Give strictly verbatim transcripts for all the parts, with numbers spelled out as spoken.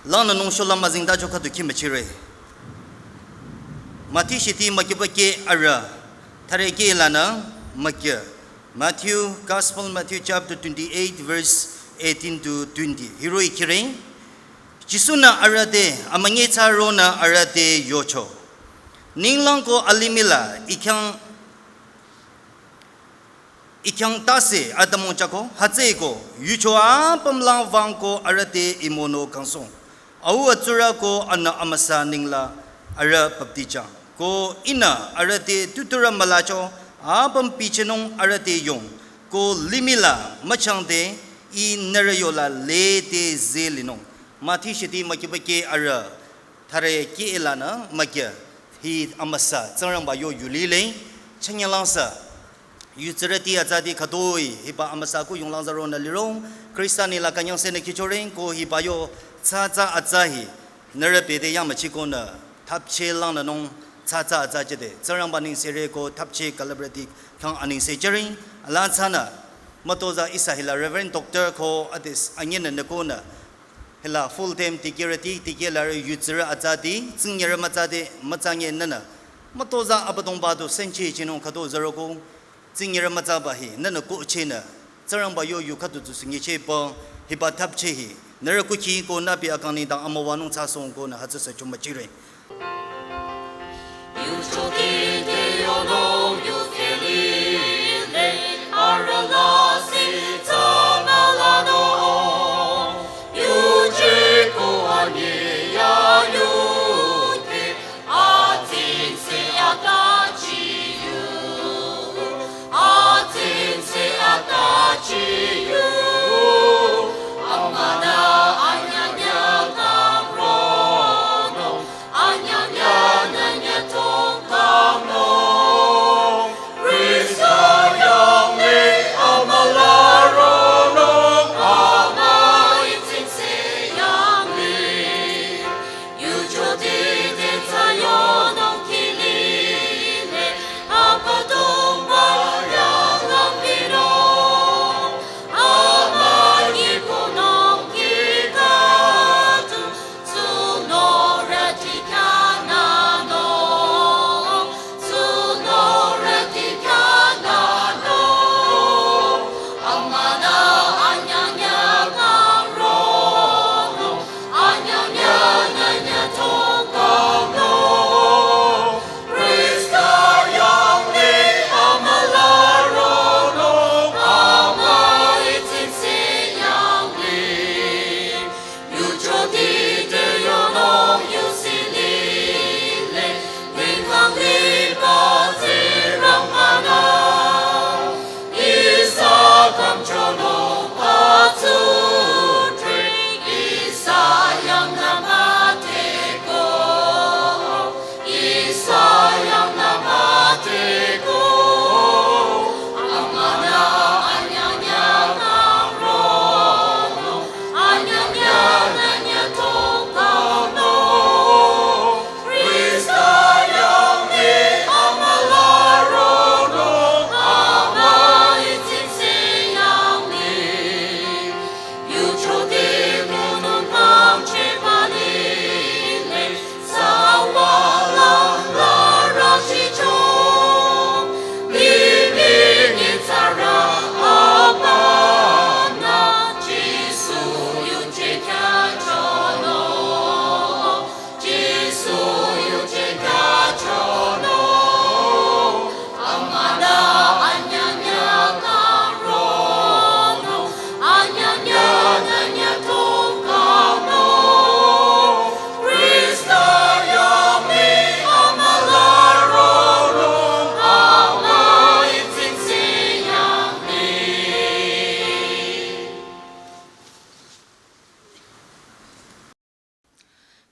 Langnü nung shola müzingdacho khüdu khimüchire. Mathi shiti mükiba ke arüh, thare ke lanü mükya. Matthew, Gospel Matthew chapter twenty-eight, verse eighteen to twenty. Hiro ikire. Jisu-nü arüh te, amünyi thsaronü arüh te yocho. Ninglang ko alimih la, ikhyang ikhyang tase atümung chako, hütsüeko, yucho apüm lang wüng ko arüh te imono kangsohng. Au atsurü ko anü amüsa nengla arüh baptijang. Ko ihnü arüh te tuturü mülacho, apüm bichinung arüh te yong. Ko limih la müchangde, ih nührü yola lede zeh linung. Mathi shiti mükiba ke arüh, thare ke lanü mükya. Hi amüsa, Tsingrangba yo yu lile, chanyalangsa. Yutsürüti atsati khütoi, hiba amüsa ku yonglang zaronü lirong, Khrista nengla künyangsenü khichoreng ko hiba yo tsatsa atsa hi, nührü bete yangmüchikonü, thapche langnü nung tsatsa atsa chede, Tsingrangba nengsere ko thapche celebrate khyang anengse jereng, ala tsünü, mütozah ihsa hila Reverend Doctor ko adis anyinü nükonü, hila full time dikehrüti, dikehlarü yutsürü atsati, tsingyerü mütsati, mütsange nünü, mütozah Abüdongba du senchi chinung khüto zaroko, tsingyerü mütsaba hi, nünü kuchinü, Tsingrangba yo yu khüdu tu singicheba, hiba thapche hi, nührü kukhi ko nübi akang nengdang amüwanung thsasohng konü hütsüsa chomüchire.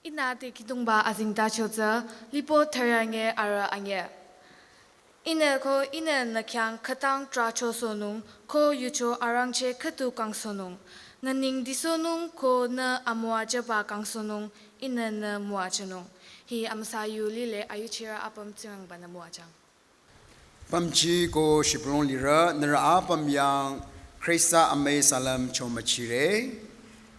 Ihnü te kidongba azengtacho tsü, lipo tharyange arüh ange. Ihnü ko ihnü nü khyang khütang trahchosohnung ko yucho arangcheh khüdu kangsohnung. Nü nengdisohnung ko nü amüwajüba kangsohnung, ihnü nü müwajünung. Hi amüsa yu lile, ayuchirü apüm Tsingrangba-nü müwajüng. Pümji ko shibülung lirü, nührü apüm yang Khrista amüi salam chomüchire.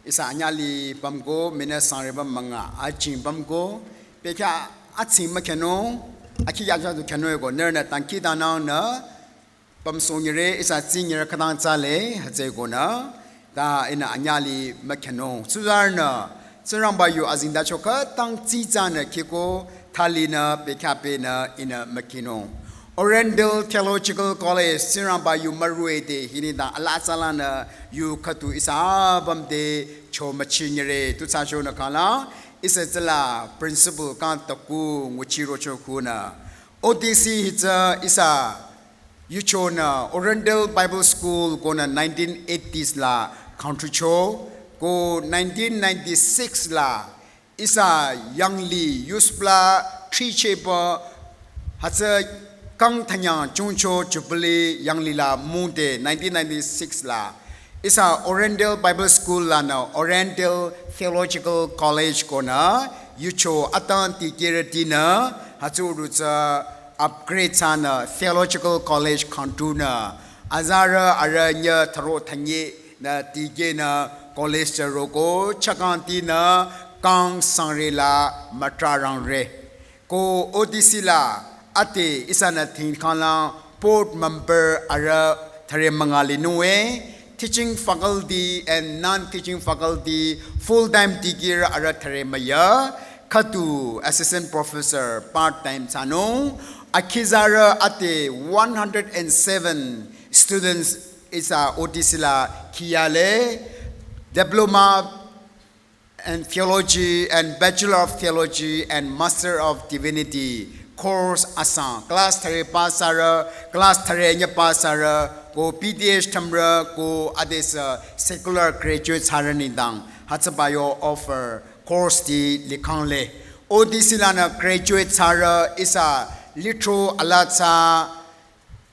Ihsa anyahli pümko, minute sangreba münga, aching pümko, pekya aching mükhenung, akhi yaja du khenung ko, nührünü dangkhidangnangnü, pümsohnyire, ihsa tsingnyire khütang tsale, hütsükonü, ta ihnü anyahli mükhenung. Tsuzarünü, Tsingrangba yu azengtacho khütang tsitsanü khiko, thalinü, pekya penü, ihnü mükhenung. Oriental Theological College, Tsingrangba yu mürüde, hi nengdang alaa tsalanü, yu khüdu ihsa apümde, cho müchinyire, tu thsachonü khala, ihsa tsüla principal kang taku nguchirocho khunü. O T C hi tsü ihsa yuchonü Oriental Bible School konü nineteen eighties la country cho, ko nineteen ninety-six la ihsa yangli yuspla tricheba hütsü kang thanyang chungcho jubilee yangli la mungde nineteen ninety-six la ihsa Oriental Bible School lanü Oriental Theological College konü yucho atang tikirütinü hütsürü tsü upgrade thsanü Theological College khantunü azarü arüh nyü tharo thanye nü tikenü college tsü roko chakangtinü kang sangre la mütrarangre. Ko O T C la ate ihsanü thingkhanglang board member arüh thüre münga linunge, teaching faculty and non-teaching faculty full-time degree arüh thüre müya, khüdu assistant professor part-time thsanung, akhizarü ate one hundred and seven students ihsa O T C la khiyale, diploma and Theology and Bachelor of Theology and Master of Divinity course asang. Class thüre pass thsarü, class thüre nyü pass thsarü, ko B Th thümrü, ko adesü secular graduate thsarü nengdang. Hütsüba yo offer course ti likhangle. O T C lanü graduate thsarü ihsa lithro alaa tsü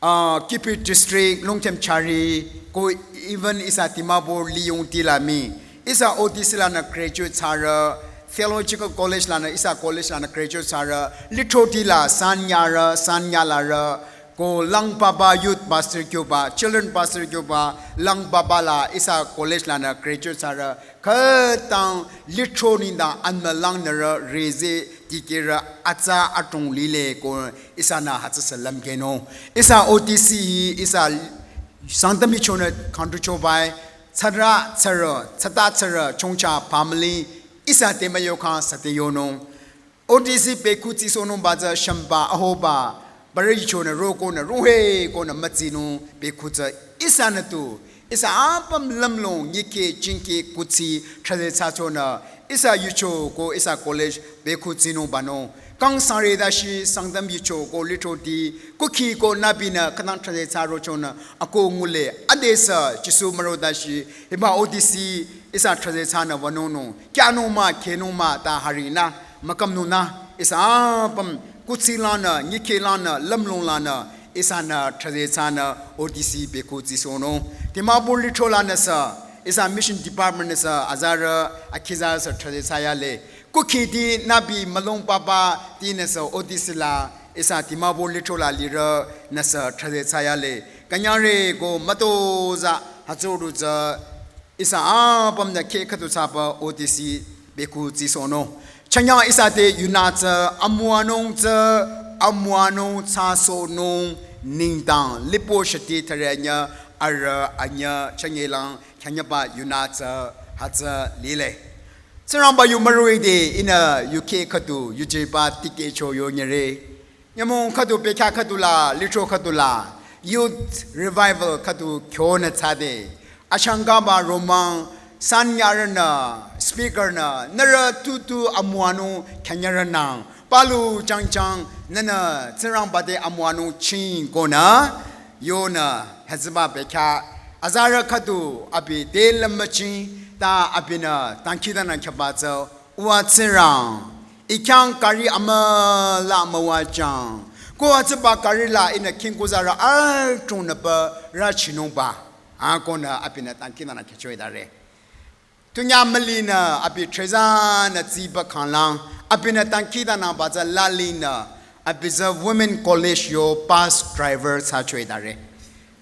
uh, Kiphire District, Longthim Chari, ko even ihsa Dimapur Liyong tila mi. Ihsa O T C lanü graduate thsarü, Theological College lanü, ihsa college lanü graduate thsarü, lithro tila, sanyarü, sanyalarü, ko Langpapa Youth Pastor kyoba, Children Pastor kyoba, Langpapa la, ihsa college lanü graduate thsarü, khütang lithro nengdang anmülangnürü rezeh dikehrü atsa adrong lile ko ihsanü hütsüsü lümkehnung. Ihsa O T C hi ihsa Sangtam yuchonü kangtuchobai, tsara tsara, tsata tsara, chongcha family, ihsa te müyokhang sate yonung. O T C bekhu tsisohnungba tsü shümba ahoba, barü yuchonü rokonü rohe konü mütsinung bekhu tsü ihsanü tu, ihsa apüm lümlong nyikhe chingkhe kuthsi thraze thsachonü, ihsa yucho ko ihsa college bekhu tsinungbanung. Kang sangre dashi Sangtam yucho ko lithroti, kukhi ko nübinü khütang thraze thsarochonü, ako ngule, adesü Jisu müro dashi, hiba O T C, ihsa thraze thsanü wünungnung, kyanung mah, khenung mah, ta harinü, mükümnungnü, ihsa apüm, kuthsi lanü, nyikhe lanü, lümlong lanü, ihsanü thraze thsanü O T C bekhu tsisohnung. Dimapur lithro lanüsü, ihsa mission department nüsü, azarü, akhizarüsü thraze thsayale. Kukhiti nübi mülung papa tinüsü O T C la, ihsa Dimapur lithro la lirünüsü thraze thsayale. Künyangre ko mütozah hütsürü tsü ihsa apümnü kheh khüdu thsaba O T C bekhu tsisohnung. Chanyang ihsa te yunü tsü amüwanung tsü amüwanung thsasohnung nengdang lipo shati thüre anyüh arüh anyüh chanyelang khyanyüba yunü tsü hütsü lile. Tsingrangba yu müroide ihnü yu kheh khüdu yujeba tikehcho yonyire. Nyümong khüdu bekhyah khüdu la, lithro khüdu la, Youth Revival khüdu khyonü thsade. Achangkaba romang, sanyarünü, speaker nü, nührü tutu amüwanung khyanyürünang, palu changchang, nünü, Tsingrangba te amüwanung ching konü, yonü, hütsüba bekhyah, azarü khüdu, abi te lümüching, ta abinü, dangkhidangnang khyaba tsü, Uwa Tsingrang, I khyang kari amüla müwajang. Ko hütsüba kari la ihnü khingkuzarü adrongnü pü rüchinungba. Akonü abinü dangkhidangnang khyüchoidare. Tunyah mülinü abi trezanü tsiba khanglang. Abinü dangkhidangnangba tsü lalinü. Abi tsü Women College yo bus driver thsachoidare.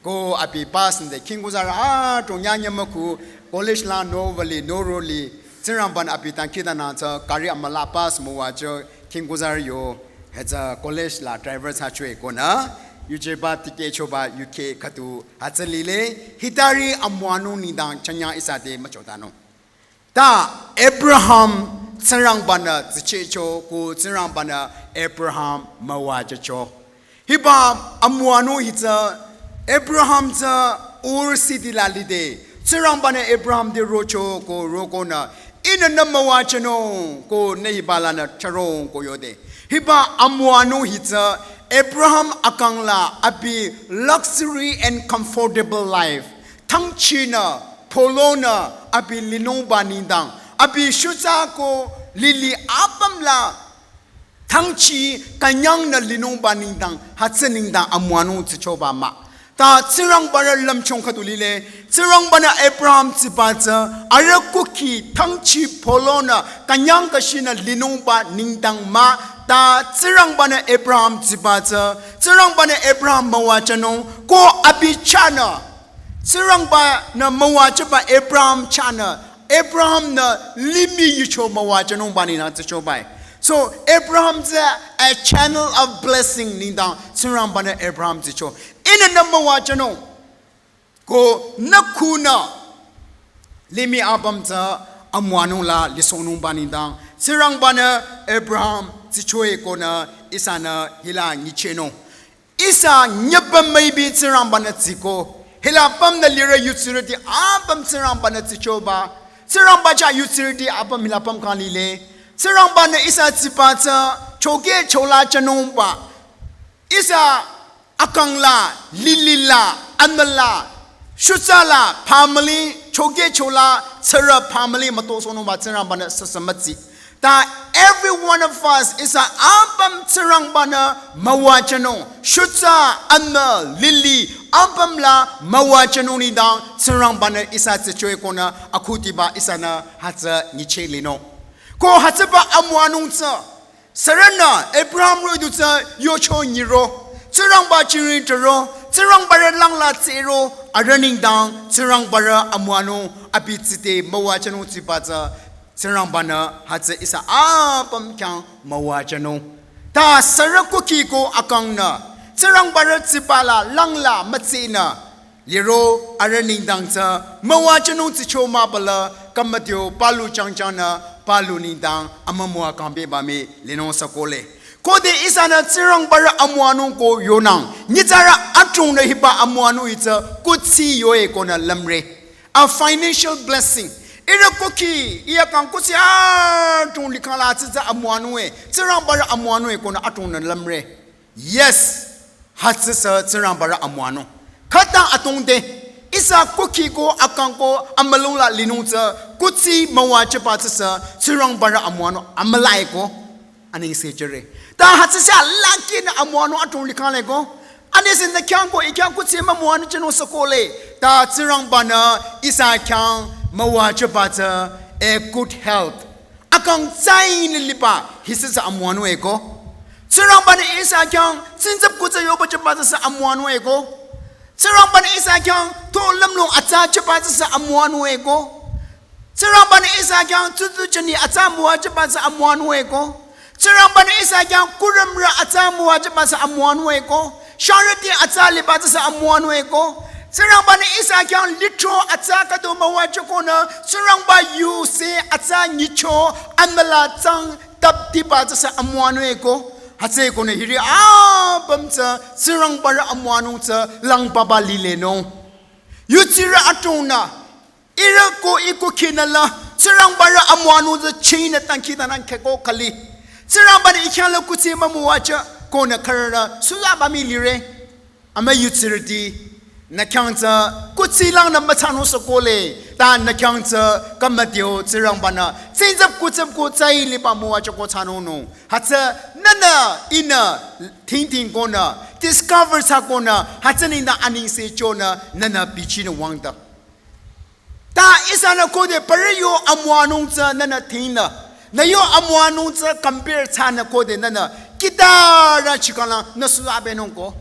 Ko abi bus nde khingkuzarü adrong nyanyü mükhu College la no vali no roli, Tsingrangba-nü abi dangkhidangnang tsü gari amüla bus müwajü khingkuzarü yo, hütsü college la driver thsachoe konü, yujeba tikehchoba yukheh khüdu hütsü lile, hitari amüwanung nengdang chanyang ihsa te müchotanung. Ta Abraham Tsingrangba-nü dsichehcho ko Tsingrangba-nü Abraham müwajücho. Hiba amüwanung hi tsü Abraham tsü Ur city la lide. Tsingrangba-nü Abraham te rocho ko rokonü, ihnü nü müwajünung ko nü hiba lanü thsarong ko yode. Hiba amüwanung hi tsü Abraham akang la abi luxury and comfortable life, thangchinü, pholonü, abi linungba nengdang, abi shutsa ko lili apüm la thangchi künyangnü linungba nengdang, hütsü nengdang amüwanung dsichoba mah. Ta Tsingrangba-rü lümchung khüdu lile, Tsingrangba-nü Abraham dsiba tsü, arüh kukhi thangchi pholonü künyang kashinü linungba nengdang mah, ta Tsingrangba-nü Abraham dsiba tsü, Tsingrangba-nü Abraham müwajünung, ko abi chahnü, Tsingrangba-nü müwajüba Abraham chahnü, Abraham-nü limih yucho müwajünungba nengdang dsichobae. So Abraham tsü a channel of blessing nengdang Tsingrangba-nü Abraham dsicho. Ihnü nü müwajünung ko nü khunü limih apüm tsü amüwanung la lisohnungba nengdang Tsingrangba-nü Abraham dsichoe konü ihsanü hila nyichehnung. Ihsa nyüpüm müipi Tsingrangba-nü dsicho. Hila apümnü lirü yudsirüti apüm Tsingrangba-nü dsichoba. Tsingrangba chah yudsirüti apüm hila apüm kang lile. Tsingrangba-nü ihsa dsiba tsü chokeh chola jünungba. Ihsa akang la, lili la, anbü la, shutsa la, family, chokeh chola, tsürü family mütosohnungba Tsingrangba-nü süsü müdsi. Ta every one of us ihsa apüm Tsingrangba-nü müwajünung, shutsa, anbü, lili, apüm la müwajünung nengdang Tsingrangba-nü ihsa dsichoe konü akhudiba ihsanü hütsü nyicheh linung. Ko hütsüba amüwanung tsü, sürünü Abraham roh-i du tsü yocho nyiro, Tsingrangba chingri taro, Tsingrangba-rü langla tsehro, arüh nengdang Tsingrangba-rü amüwanung abi tsite müwajünung dsiba tsü, Tsingrangba-nü hütsü ihsa apüm khyang müwajünung. Ta sürü kukhi ko akangnü, Tsingrangba-rü dsiba la langla mütsehnü, liro arüh nengdang tsü müwajünung dsicho mahba la kamütio palu changchangnü palu nengdang amümüwa kangpehba mii linung sü kohle. Khode ihsanü Tsingrangba-rü amüwanung ko yonang, nyitsarü adrongnü hiba amüwanung hi tsü kuthsi yoe konü lümre. A financial blessing. Ihrü kukhi, iya kang kuthsi adrong likhang la tsü tsü amüwanung e, Tsingrangba-rü amüwanung e konü adrongnü lümre. Yes, hütsüsü Tsingrangba-rü amüwanung. Khütang atongde, ihsa kukhi ko akang ko amülung la linung tsü, kuthsi müwajüba tsüsü Tsingrangba-rü amüwanung amüla e ko, anengse jüre. Ta hütsüsü lakinü amüwanung adrong likhang le ko, anengse nü khyang ko, i khyang kuthsi mümüwanung jünung sü kohle. Ta Tsingrangba-nü ihsa khyang müwajüba tsü a good health. Akang tsainü liba, hi tsüsü amüwanung e ko. Tsingrangba-nü ihsa khyang tsingtsap kuthsi yoba jüba tsüsü amüwanung e ko. Tsingrangba-nü ihsa khyang to lümlong atsa jüba tsüsü amüwanung e ko. Tsingrangba-nü ihsa khyang tsutsu jüni atsa müwajüba tsü amüwanung e ko. Tsingrangba-nü ihsa khyang kurümrü atsa müwajüba tsü amüwanung e ko. Shangrüti atsa liba tsüsü amüwanung e ko. Tsingrangba-nü ihsa khyang lithro atsa khüdu müwajü konü, Tsingrangba yuse atsa nyicho anbü la tsang tapdiba tsüsü amüwanung e ko. Hütsü konü hiri apüm tsü Tsingrangba-rü amüwanung tsü langpaba lilenung. Yudsirü adrongnü, ihrü ko i kukhinü la, Tsingrangba-rü amüwanung tsü chinü dangkhidangnang kheh ko khüli. Tsingrangba-nü i khyang la kuthsi mümüwajü konü khürürü suzaba mii lire. Amü yudsirüti, nü khyang tsü kuthsi langnü müthsanung sü kohle, ta nü khyang tsü kamütio Tsingrangba-nü tsingtsap kuthsi ko tsai liba müwajü ko thsanung nung. Hütsü nünü ihnü tingting konü, discover thsa konü, hütsü nengdang anengse chonü nünü bichinü wangda. Ta ihsanü khode parü yo amüwanung tsü nünü tingnü, nü yo amüwanung tsü compare thsanü khode nünü kitarü chikala nü suzabenung ko.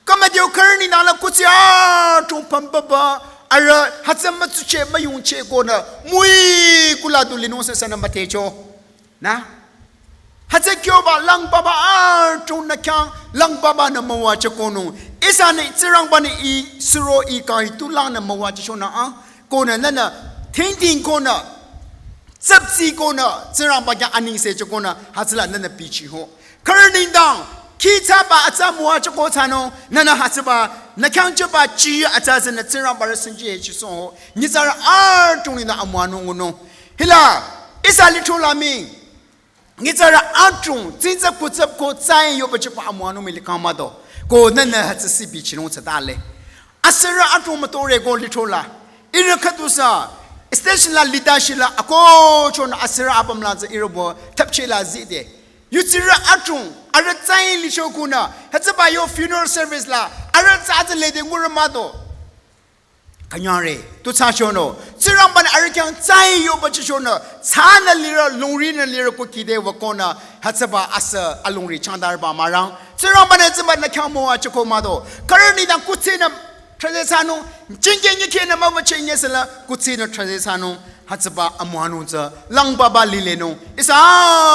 Kamütio khürü nengdang la kuthsi adrong pümpaba, Arüh hütsü mütsucheh müyungcheh konü mui kula du linung sü sünü müdhecho. Na? Hütsü kyoba lang baba adrong nü khyang lang baba nü müwajükonung. Ihsanü Tsingrangba-nü ih suro ih kang ih tulang nü müwajüchonü a. Konü nünü tingting konü tsüpsi konü Tsingrangba khyang anengse jükonü hütsüla nünü bichiho. Khürü nengdang, khitsaba atsa müwajüko thsanung, nünü hütsüba, nü khyang jüba ji atsa tsünü Tsingrangba rü sünji he chisoho, nyitsarü adrong nengdang amüwanung ngunung. Hila, ihsa lithro la mii, nyitsarü adrong, tsingtsü kutsüp ko tsai yoba jüba amüwanung mii likhang mado, ko nünü hütsü si bichinung thsatale. Asürü adrong mütore ko lithro la, ihrü khüdu sü, station la lita shila, ako chonü asürü apüm la tsü ihrü bo, thapcheh la zide. Yutsirü adrong, arüh tsai licho kunü, hütsüba yo funeral service la, arüh tsü tsü lede ngurü mado. Künyangre, tu thsa chonü, Tsingrangba-nü arüh khyang tsai yoba chichonü, tsünü lirü, longrinü lirü ko kide wükonü, hütsüba asü alongri changdarba mürang. Tsingrangba-nü tsüba nü khyang müwajüko mado. Khürü nengdang kuthsinü, thrüze thsanung, jingke nyikhe nü müwajü nyesela, kuthsinü thrüze thsanung. Hütsüba amüwanung tsü lang baba lilenung. Ihsa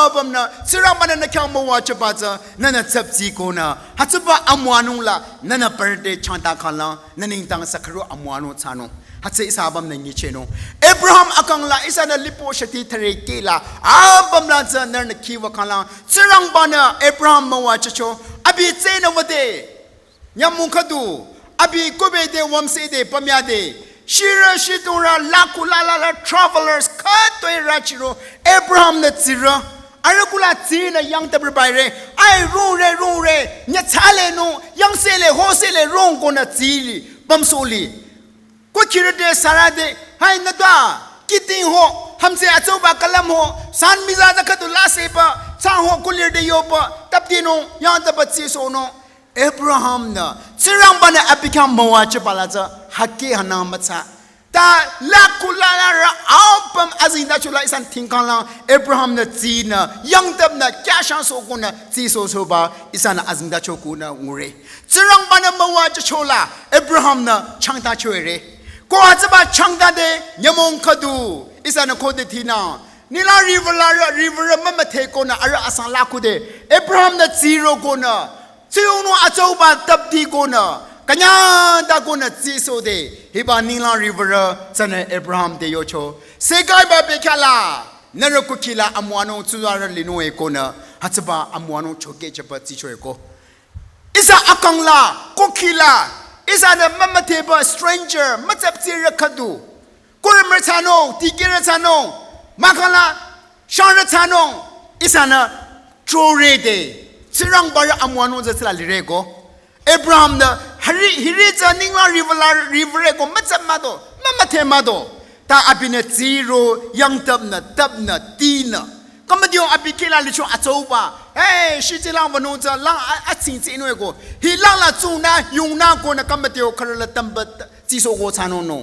apümnü, Tsingrangba-nü nü khyang müwajüba tsü, nünü tsüpsi konü. Hütsüba amüwanung la, nünü birthday changta khala, nü nengdang sü khürü amüwanung thsanung. Hütsü ihsa apümnü nyichehnung. Abraham akang la, ihsanü lipo shati thüre kehla, apüm la tsü nührünü khiwa khala. Tsingrangba-nü Abraham müwajücho, abi tsünü wüde. Nyümong khüdu, abi kube de wümse de pümya de, shirü shidungrü lakhu lala la travelers khütoi rüchiro, Abraham-nü tsirü, arüh kula tsinü yangtap rübaire, ai rungre rungre, nyüthsalenung, yangsehle hosehle rung konü tsili, pümsohli. Kukhirü de Sara de, hai nütwa, kiting ho, hümse atsauba külüm ho, san miza za khüdu laseba, tsang ho kulir de yoba, tapdinung, yangtapa tsisohnung. Abraham-nü, Tsingrangba-nü abi khyang müwajüba la tsü, hake hanang mütsa. Ta lakhu lala rü apüm azingdacho la ihsan tingkang lang, Abraham-nü tsinü, yangtapnü, kyashang soh konü, tsisohsohba, ihsanü azingdacho kunü ngure. Tsingrangba-nü müwajücho la, Abraham-nü changtacho ere. Ko hütsüba changta de, nyümong khüdu, ihsanü khode thinü. Nile River la rü, river rü mümüdhe konü, arüh asang lakhu de, Abraham-nü tsiro konü, tsiyongnung atsauba tapdi konü, künyangta konü tsisohde, hiba Nile River rü tsünü Abraham te yocho. Sekaiba bekhyah la, nührü kukhi la amüwanung tsuzarü linung e konü, hütsüba amüwanung choke jüba tsicho e ko. Ihsa akang la, kukhi la, ihsanü mümüdheba stranger, mütsaptsirü khüdu. Kurümrü thsanung, dikehrü thsanung, mahkhang la, shangrü thsanung, ihsanü throre de, Tsingrangba rü amüwanung tsü tsüla lire ko. Abraham-nü, hiri, hiri tsü Nile River la, river e ko, mütsap mado, mümüdhe mado. Ta abinü tsiro, yangtapnü, tapnü, tinü. Kamadio abi kihla licho atsauba. Hey, shitsi lang vanung tsü lang a, atsing tsinung e ko. Hi lang la tsunü, yungnü konü kamadio khürü la tamba t-, tsisoh ko thsanung no.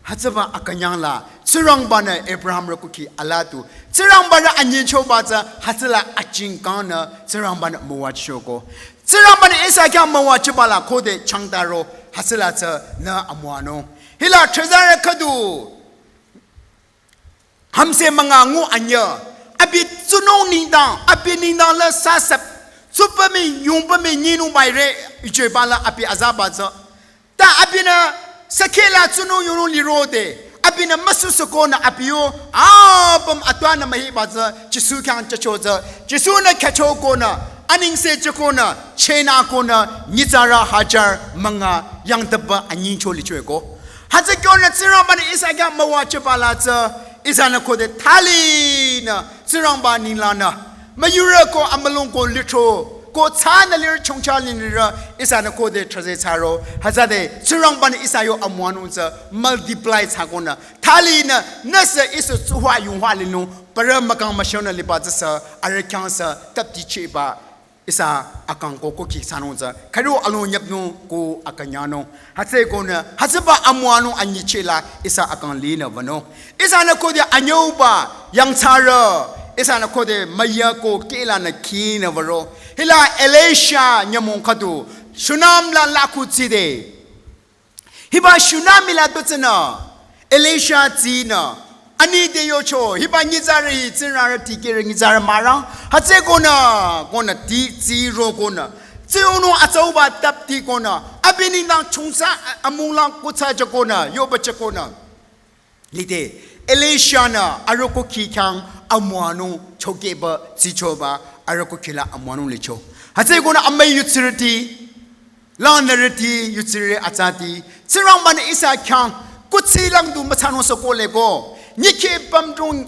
Hütsüba akünyang la, Tsingrangba-nü Abraham rü kukhi alatu. Tsingrangba rü anyingchoba tsü, hütsüla achingkangnü, Tsingrangba-nü müwajücho ko. Tsingrangba-nü ihsa khyang müwajüba la khode changtaro, hütsüla tsünü amüwanung. Hila threzarü khüdu, hümse münga ngu anyü, abi tsunung nengdang, abi nengdang la sasap, tsupami, yungpami, nyinung baire, icheba la abi azaba tsü. Ta abinü, sakhe la tsunung yungnung lirode, abinü müsusukonü abi yo, apüm atwanü mühiba tsü, Jisu khyang jücho tsü, Jisu-nü khyücho konü, anengse jükonü, chehnü konü, nyitsarü hajar münga yangtaba anyingcho licho e ko. Hütsü kyonü Tsingrangba-nü ihsa khyang müwajüba la tsü, ihsanü khode thalinü, Tsingrangba ninglanü. Müyurü ko amülung ko lithro, ko tsünü lirü chongcha linirü, ihsanü khode thrüze thsaro. Hütsüde, Tsingrangba-nü ihsa yo amüwanung tsü, multiply thsakonü. Thalinü, nüsü ihsa tsuhwa yunghwa linung, parü mükang müshonü liba tsüsü, arüh khyang sü, tapdicheba. Ihsa akang ko kukhi thsanung tsü, khürü alung nyüpnung ko akünyangnung. Hütsü konü, hütsüba amüwanung anyicheh la, ihsa akang linü wünung. Ihsanü khode anyüuba, yangthsarü, ihsanü khode müya ko kihlanü khinü würo. Hila Elisha nyümong khüdu, Shunem la lakhu tside. Hiba Shunam la tu tsünü, Elisha tsinü, ani te yocho, hiba nyitsarü hi tsinrarü tikehrü nyitsarü mürang, hütsükonü, konü ti tsiro konü, tsiyonung atsauba tapti konü, abi nengdang chungsa a-, amunglang kuthsa chakonü, yoba chakonü. Lide, Elisha-nü, arüh kukhi khyang amüwanung chokehba, tsichoba, arüh kukhi la amüwanung licho. Hütsükonü amüi yutsirüti, langnürüti, yutsirü atsati, Tsingrangba-nü ihsa khyang, kuthsi lang du müthsanung sü kohle ko, nyikhi pümdrong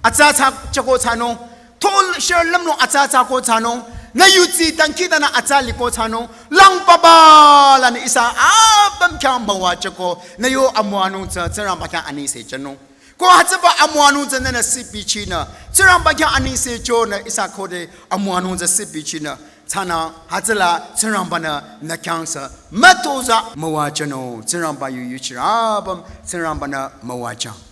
atsa tsa chako thsanung, thol shar lümnung atsa tsa ko thsanung, nü yutsi dangkhidangnang atsa liko thsanung, lang papa lanü ihsa apüm khyang müwajüko, nü yo amüwanung tsü, Tsingrangba khyang anengse jünung. Ko hütsüba amüwanung tsü nünü sibichinü, Tsingrangba khyang anengse jonü ihsa khode amüwanung tsü sibichinü, thsanü hütsüla Tsingrangba-nü nü khyang sü mütozah müwajünung, Tsingrangba yu yuchirü apüm, Tsingrangba-nü müwajüng.